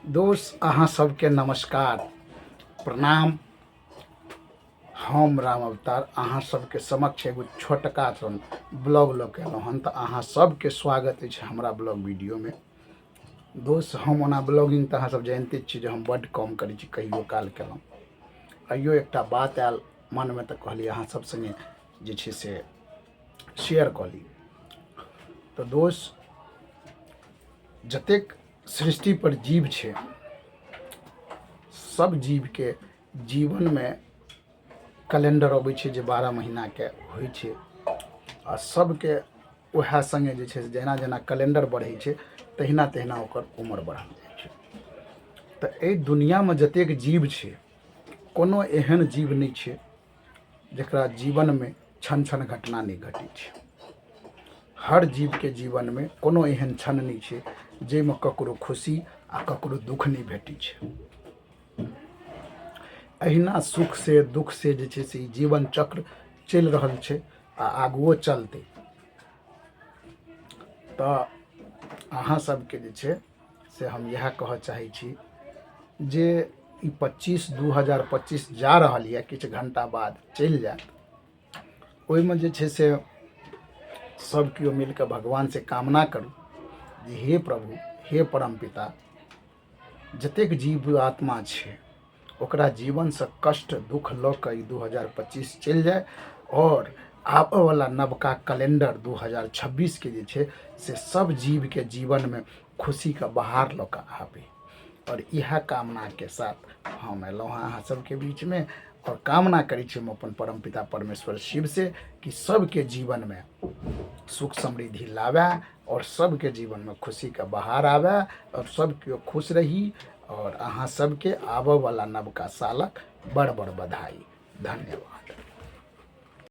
दोस्त अहाँ सबके नमस्कार, प्रणाम। हम राम अवतार अहाँ सबके समक्ष एगो छोटका सन ब्लॉग लऽ के एलहुँ हन। तऽ अहाँ सबके स्वागत अछि हमरा ब्लॉग वीडियोमे। दोस्त, हम ओना ब्लॉगिंग तऽ अहाँ सब जानिते छी जे हम बड्ड कम करै छी, कहियो काल केलहुँ। आइयो एकटा बात आयल मनमे तऽ कहलियै अहाँ सब सङ्गे जे छै से शेयर कऽ ली। तऽ दोस्त, जतेक सृष्टि पर जीव छै, सब जीवके जीवनमे कैलेंडर अबै छै जे 12 महीनाके होइ छै, आ सबके वएह सङ्गे जे छै से जेना जेना कैलेंडर बढ़ै छै तहिना तहिना ओकर उम्र बढ़ल जाइ छै। तऽ एहि दुनिआँमे जतेक जीव छै, कोनो एहन जीव नहि छै जकरा जीवनमे क्षण क्षण घटना नहि घटै छै। हर जीवके जीवनमे कोनो एहन क्षण नहि छै जाहिमे ककरो खुशी आ ककरो दुःख नहि भेटै छै। अहिना सुख से दुख से जे छै से ई जीवन चक्र चलि रहल छै आ आगुओ चलतै। तऽ अहाँ सबके जे छै से हम इएह कहऽ चाहै छी जे ई 25 2025 जा रहल यऽ, किछु घण्टा बाद चलि जायत। ओहिमे जे छै से सब केओ मिलि कऽ भगवानसँ कामना करू जे हे प्रभु, हे परम पिता, जतेक जीव आत्मा छै ओकरा जीवनसँ कष्ट दुख लऽ कऽ ई 2025 चलि जाय आओर आबयवला नवका कैलेंडर 2026के जे छै से सब जीवके जीवनमे खुशीके बहार लऽ कऽ आबै। आओर इएह कामनाके साथ हम अयलहुँ हँ अहाँ सबके बीचमे, आओर कामना करै छी हम अपन परम पिता परमेश्वर शिव से कि सबके जीवनमे सुख समृद्धि लाबै आओर सबके जीवनमे खुशीके बहार आबै आओर सब केओ खुश रही। आओर अहाँ सबके आबऽवला नवका सालक बड़ बड़ बधाई। धन्यवाद।